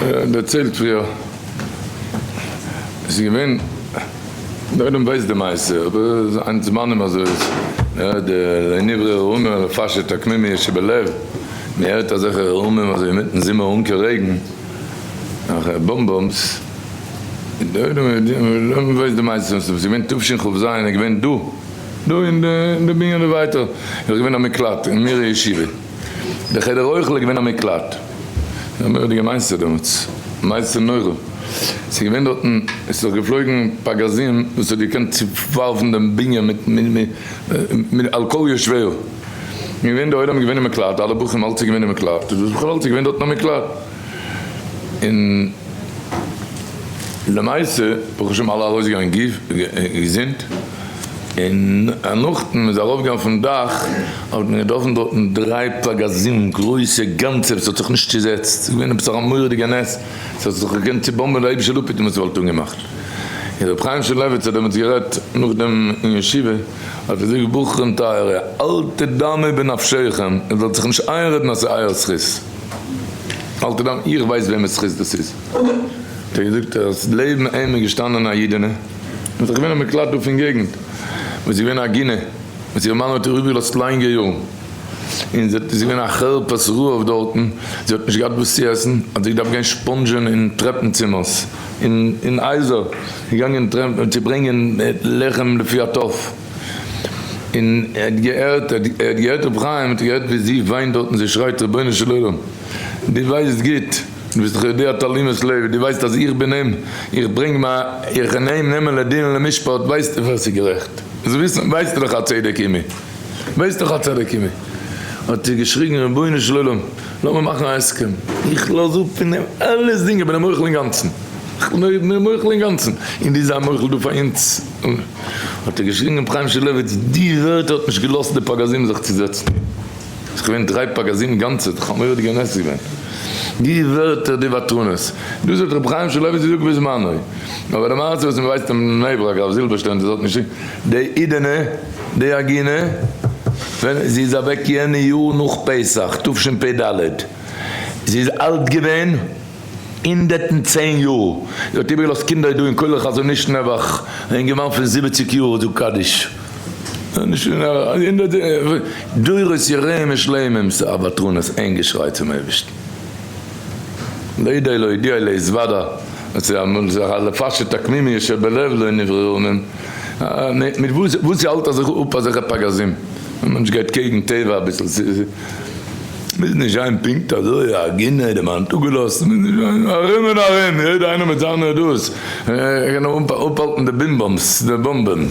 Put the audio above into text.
דערציילט פריער, עס איז געווען, דער עולם ווייסט די מעשה, אבער אין זמנים אזוי איז, מ'הערט די לא נברא רעומים אלא לפשט עקמימיות שבלב, מ'הערט אזעלכע רעומים אזוי אינמיטן זומער אן קיין רעגן, אזעלכע באמבאמס, דער עולם ווייסט די מעשה, עס איז געווען תשכ ז, איז געווען דא, דא אין די בנין דא ווייטער, איז געווען א מקלט אין מיר'ע ישיבה. די חדר אוכל איז געווען א מקלט. א מורא'דיגע מעשה דעמאלטס. מעשה נורא. ס'איז געווען דארטן, עס איז דאך געפלויגן פגזים וואס האט געקענט צוווארפן דעם בנין מיט מיט על כל יושביו. איז געווען די עולם איז געווען אין מקלט, אלע בחורים אלץ איז געווען אין מקלט. איז בכלל אלץ איז געווען דארטן א מקלט. און למעשה ברוך השם אלע ארויסגעגאנגען געזונט. און נאכדעם איז ארויפגעגאנגען אויפן דאך האט מען געטראפן דארטן דריי פגזים גרויסע גאנצע וואס האט זיך נישט צוזעצט, ס'איז געווען עפעס א מורא'דיגע נס, ס'האט זיך געקענט צובאמבען די אייבישע לפיד וואס ס'וואלט אנגעמאכט. און רבי חיים שמואלעוויץ האט דעמאלטס גערעדט נאכדעם אין ישיבה, האט ער געזאגט בחורים טייערע אל תדמו בנפשיכם, איר זאלט זיך נישט איינרעדן אז ס'איז אייער זכות, אל תדמו, איך ווייס וועמענס זכות דאס איז, האט ער געזאגט אז לעבן אים איז געשטאנען א אידענע, און זיך געווען א מקלט דא פון געגנט, וואס איז געווען א עגונה, וואס איר מאן האט איר איבערגעלאזט לאנגע יארן, און זי האט איז געווען א חרפת רעב דארטן, זי האט נישט געהאט וואס צו עסן, האט זי געדארפט גיין שפאנדזשען אין טרעפן צימערס, אין הייזער, געגאנגען טרעפן צו ברענגען לחם לפי הטף, און ער האט געהערט, ער האט געהערט רבי חיים האט געהערט ווי זי וויינט דארטן, זי שרייט רבונו של עולם, דו ווייסט גוט. דו ביסט דאך יודע תעלומות לב, דו ווייסט אז איך בין אים, איך ברענג מיין, איך קען אים נעמען לדין ולמשפט, ווייסטו ווער ס'איז גערעכט, ווייסטו דאך הצדק עמי, ווייסט דאך הצדק עמי. האט ער געשריגן רבונו של עולם, לאמיר מאכן א הסכם, איך לאז אפ פון אים אלעס דינג, איך בין אים מוחל אינגאנצן, איך בין אים מוחל אינגאנצן, און דו זיי מוחל דא פאר אונז. האט ער געשריגן רבי חיים שמואלעוויץ, די ווערטער האט נישט געלאזט די פגזים זיך צוזעצן. ס'איז געווען דריי פגזים גאנצע, ס'איז א מורא'דיגע נס געווען. די ווערטער די ותרנות. דאס האט רבי חיים שמואלעוויץ געזאגט בזמנו. אבער די מעשה וואס מ'ווייסט אין בני ברק הרב זילבערשטיין דאס האט נישט די אידענע די עגונה ווען זי איז אוועק יענע יאר נאך פסח תשפ ד זי איז אלט געווען 110 יאר זי האט איבערגעלאזט קינדער דא אין כולל חזון איש נעבעך א אינגערמאן פון זיבעציג יאר זאגט קדיש. דורות יראים ושלמים ס'איז א ותרנות איין געשריי צום אייבערשטן לידי להודיע להתוודע לפשט עקמימיות שבלב לא נבראו מיט וואס האלט ער זיך אפ אזעלכע פגזים א מענטש גייט קעגן טבע אביסל מוז נישט זיין פונקט אזוי א עגונה די מאן האט אפגעלאזט מוז נישט זיין ארום און ארום יעדער איינער מיט זיינע דאס ער קען אפהאלטן די בימבאמס די באמבען.